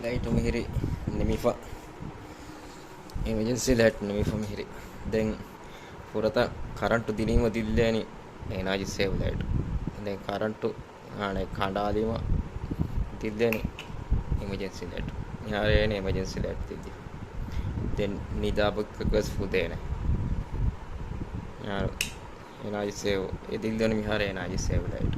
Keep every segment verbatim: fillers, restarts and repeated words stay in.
ލައިޓު މިހިރީ ނިމިފަ. އިމަޖެންސީ ލައިޓް ނިމިފަ މިހިރީ. ދެން ފުރަތަމަ ކަރަންޓު ދިނީމަ ދިއްލޭނީ އެނާޖި ސޭވް ލައިޓް. ދެން ކަރަންޓު އާނެ ކަނޑާލީމަ ދިއްލޭނީ އިމަޖެންސީ ލައިޓް. މިހާރު އޭނެ އިމަޖެންސީ ލައިޓް ދިއްލި. ދެން ނިދާ ބައްކަކަސް ފުދޭނެ. މިހާރު އެނާޖި ސޭވް. އެ ދިއްލޭނީ މިހާރު އެނާޖި ސޭވް ލައިޓް.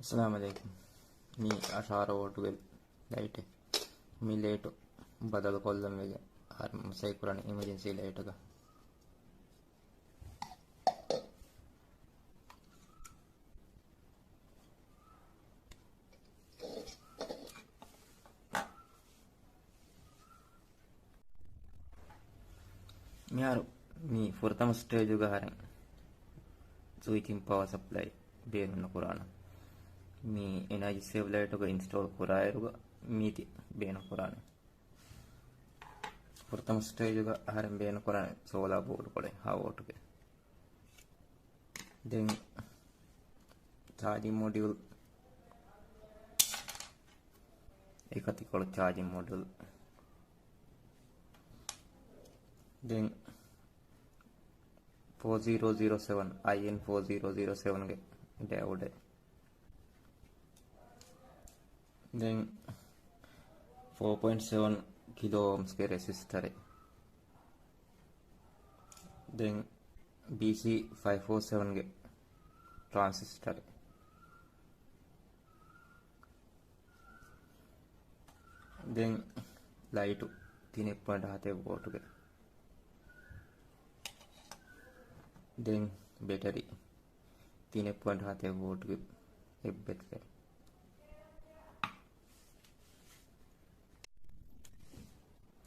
އައްސަލާމު ޢަލައިކުމް. މީ އަށާރަ ވޯޓުގެ ލައިޓެއް. މި ލައިޓު ބަދަލުކޮށްލަން ވެގެން އަހަރެން މަސައްކަތް ކުރަނީ އިމަޖެންސީ ލައިޓަކަށް. މިހާރު މި ފުރަތަމަ ސްޓޭޖުގަ އަހަރެން ސުއިޗިން ޕަވަރ ސަޕްލައި ބޭނުން ނުކުރާނަން. މި އެނާޖި ސޭވް ލައިޓުގަ އިންސްޓޯލް ކުރާއިރުގަ މީތި ބޭނުން ކުރާނެ. ފުރަތަމަ ސްޓޭޖުގަ އަހަރެން ބޭނުން ކުރާނެ ސޯލާ ބޯޑުކޮޅެއް ހަ ވޯޓުގެ. ދެން ޗާޖިން މޮޑިއުލް، އެކަތިކޮޅު ޗާޖިން މޮޑިއުލް. ދެން ފޯ ޒީރޯ ޒީރޯ ސެވަން، އައިއެން ފޯ ޒީރޯ ޒީރޯ ސެވަންގެ ޑަޔޯޑެއް. ދެން ފޯ ޕޮއިންޓް ސެވަން ކިލޯ އޯމްސްގެ ރެސިސްޓަރެއް. ދެން ބީސީ ފައިވް ފޯ ސެވަންގެ ޓްރާންސިސްޓަރެއް. ދެން ލައިޓު ތިނެއް ޕޮއިންޓް ހަތެއް ވޯޓުގެ. ދެން ބެޓަރީ ތިނެއް ޕޮއިންޓް ހަތެއް ވޯޓުގެ އެއް ބެޓަރީ.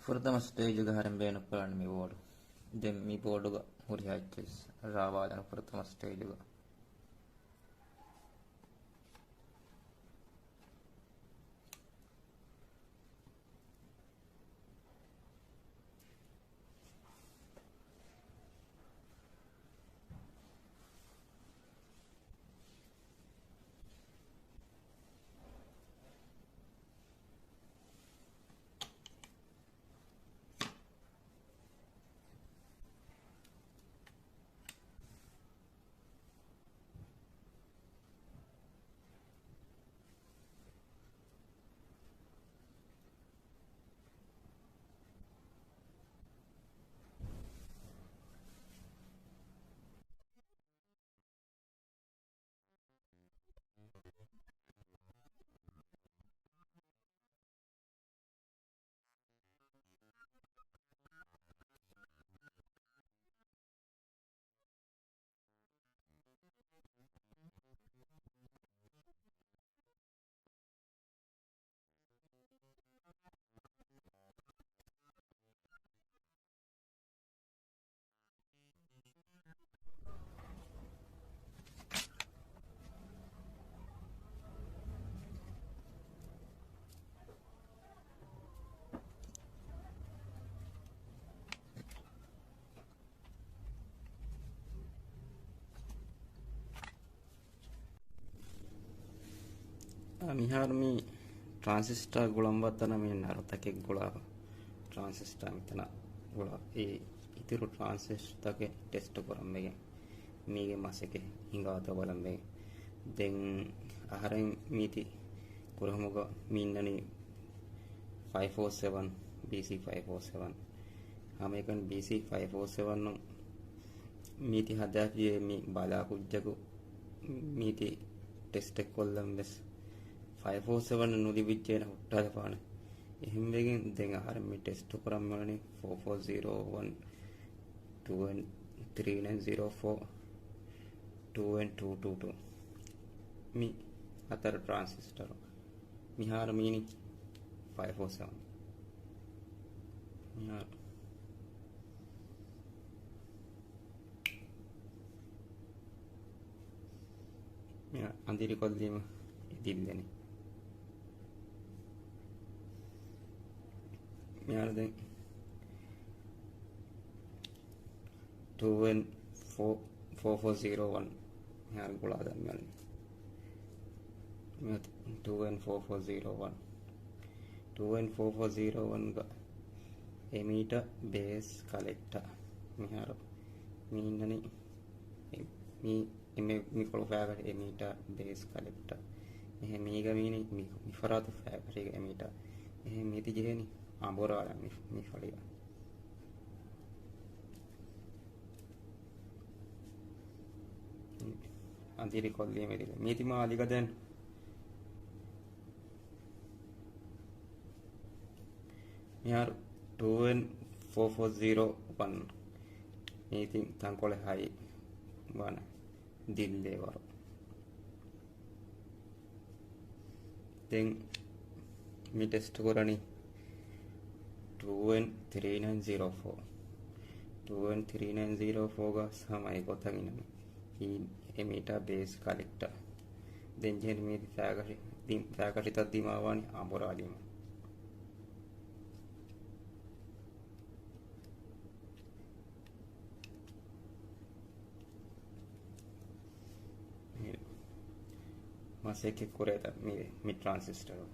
ފުރަތަމަ ސްޓޭޖުގަ އަހަރެން ބޭނުންކުރާނެ މި ބޯޑު. ދެން މި ބޯޑުގަ ހުރިހާ އެއްޗެސް ރާވާލަން ފުރަތަމަ ސްޓޭޖުގަ. އާ، މިހާރު މި ޓްރާންސިސްޓާ ގުޅަން ވައްތަނަށް މި ނަރުތަކެއް ގުޅާފަ. ޓްރާންސިސްޓާ މިތަނަށް ގުޅާ. އެ އިތުރު ޓްރާންސިސްޓާތަކެއް ޓެސްޓް ކުރަން ވެގެން. މީގެ މަސައްކަތް ހިނގާތޯ ބަލަން ވެގެން. ދެން އަހަރެން މީތި ކުރަހުމުގަ މި އިންނަނީ ފައިވް ފޯ ސެވަން، ބީސީ ފައިވް ފޯ ސެވަން. ހަމައެކަނި ބީސީ ފައިވް ފޯ ސެވަން ނު މީތި ހަދާފިޔޭ މި ބަލާ ކުއްޖަކު މީތި ޓެސްޓެއް ކޮށްލަން ވެސް ފައިވް ފޯ ސެވަން ނުލިބިއްޖެއިން ހުއްޓާލަފާނެ. އެހެންވެގެން ދެން އަހަރެން މި ޓެސްޓު ކުރަން މިވަނީ ފޯ ފޯ ޒީރޯ ވަން، ޓޫ އެން ތްރީ ނައިން ޒީރޯ ފޯ، ޓޫ އެން ޓޫ ޓޫ ޓޫ. މި ހަތަރު ޓްރާންސިސްޓަރު. މިހާރު މީނި ފައިވް ފޯ ސެވަން. މިހާރު މި އަނދިރިކޮށްލީމަ ދިއްލެނީ. މިހާރު ދެން ޓޫ އެން ފޯ ފޯ ފޯ ޒީރޯ ވަން މިހާރު ގުޅާ ދަންނަވަނީ. ޓޫ އެން ފޯ ފޯ ޒީރޯ ވަން. ޓޫ އެން ފޯ ފޯ ޒީރޯ ވަންގަ އެމީޓަ ބޭސް ކަލެކްޓަ. މިހާރު މި އިންނަނީ މި، މި، މިކޮޅު ފައިގަ އެމީޓަ ބޭސް ކަލެކްޓަ. އެހެން މީގަ މީނީ މި، މި ފަރާތު ފައިގަ އެމީޓަ. އެހެން މީތި ޖެހެނީ އަނބުރާލަން މި، މި ފަޅިއަށް. އަނދިރި ކޮށްލީމެދި މީތި މާ އަލިގަދައިން. މިހާރު ޓޫ އެން ފޯ ފޯ ޒީރޯ ވަން މީތި ތަންކޮޅެއް ހައި ވާނެ ދިއްލޭ ވަރު. ދެން މި ޓެސްޓް ކުރަނީ ޓޫ އެން ތްރީ ނައިން ޒީރޯ ފޯ. ޓޫ އެން ތްރީ ނައިން ޒީރޯ ފޯގަ ހަމަ އެ ގޮތަށް އިންނަނީ. އެ އެމީޓަ ބޭސް ކަލެކްޓަ. ދެން ޖެހެން މީތި ފައިކަށި، ފައިކަށިތައް ދިމާވާނީ އަނބުރާލީމަ. މަސައްކަތް ކުރޭތަ މި، މި ޓްރާންސިސްޓަރު؟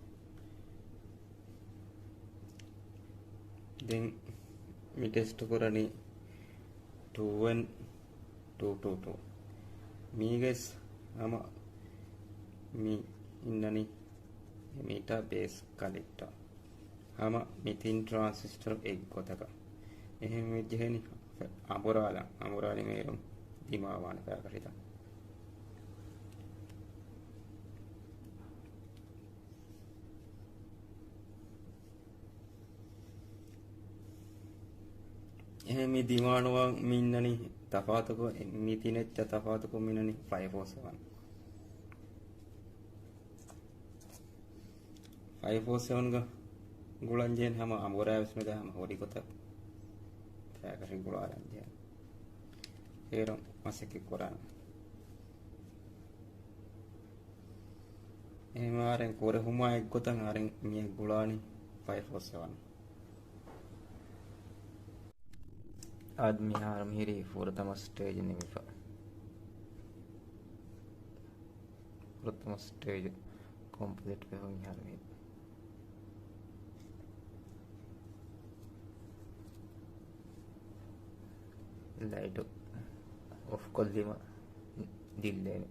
ދެން މި ޓެސްޓް ކުރަނީ ޓޫ އެން ޓޫ ޓޫ ޓޫ. މީގެސް ހަމަ މި އިންނަނީ އެމީޓަ ބޭސް ކަލެކްޓަ. ހަމަ މި ތިން ޓްރާންސިސްޓަރު އެއްގޮތަކަށް. އެހެން ވެއްޖެހެނީ އަނބުރާލަން، އަނބުރާލި މޭރުން ދިމާވާނެ ފައިކަށިތައް. އެހެން މި ދިމާނުވާ މި އިންނަނީ ތަފާތުކޮށް، މި ތިނެއްޗަށް ތަފާތުކޮށް މި އިންނަނީ ފައިވް ފޯ ސެވަން. ފައިވް ފޯ ސެވަންގަ ގުޅަންޖެހެން ހަމަ އަނބުރާވެސް ނުދާ ހަމަ ހުރި ގޮތަށް ފައިކަށި ގުޅާލަންޖެހެން. އޭރުން މަސައްކަތް ކުރާނެ. އެހެން އަހަރެން ކުރެހުމާ އެއްގޮތަށް އަހަރެން މިއަށް ގުޅާނީ ފައިވް ފޯ ސެވަން. އަދި މިހާރު މިހިރީ ފުރަތަމަ ސްޓޭޖް ނިމިފަ. ފުރަތަމަ ސްޓޭޖް ކޮމްޕޮޒިޓް ވެފަ މިހާރު މިހިރީ. ލައިޓު އޮފް ކޮށްލީމަ ދިއްލޭނެ.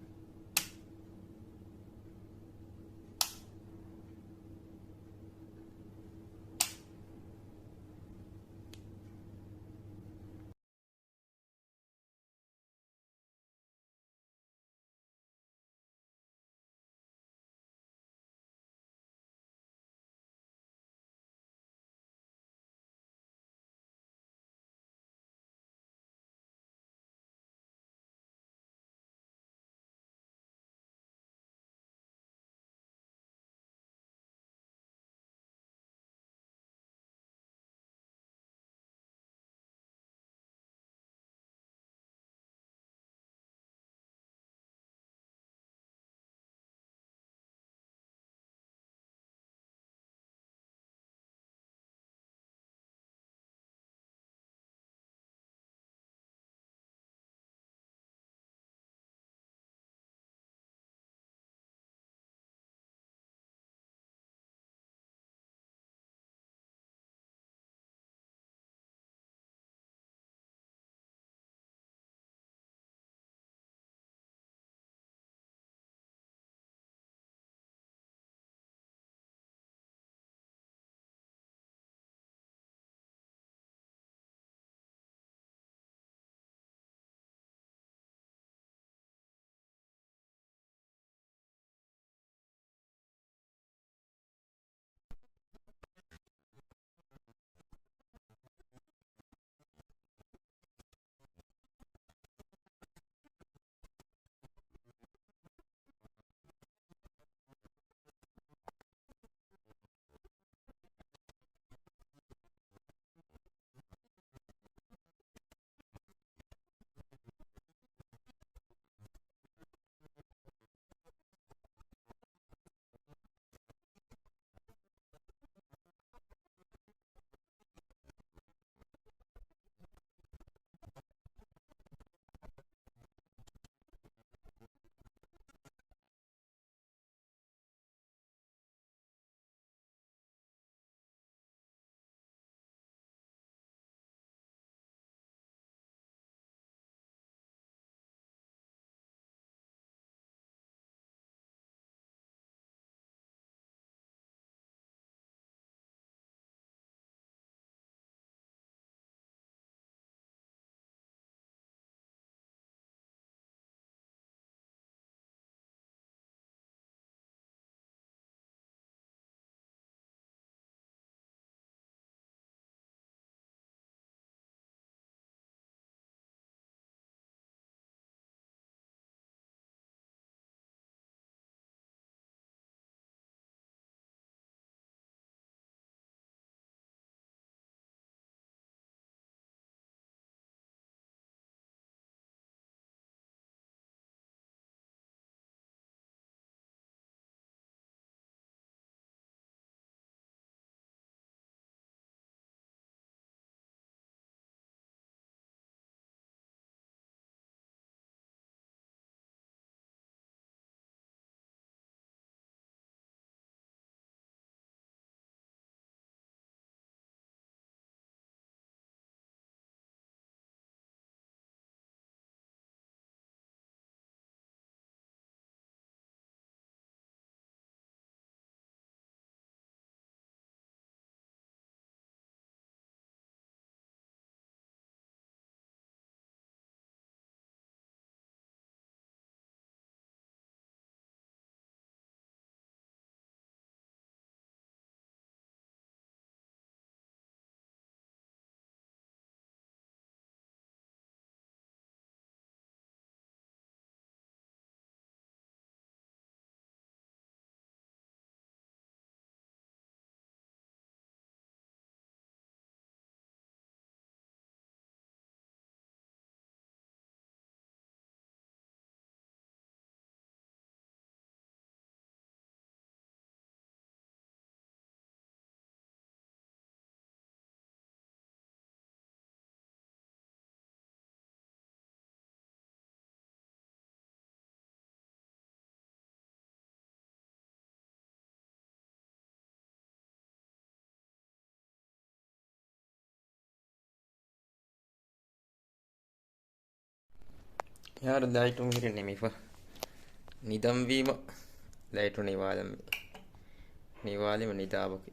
އެހާރު ލައިޓު މިހިރީ ނިމިފަ. ނިދަންވީމަ ލައިޓު ނިވާލަންވީ. ނިވާލީމަ ނިދާބަކި.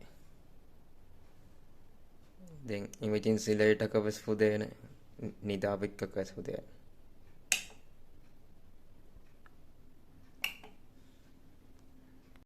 ދެން އިމަޖެންސީ ލައިޓަކަށް ވެސް ފުދޭނެ، ނިދާބައްކަކަށް ވެސް ފުދޭނެ.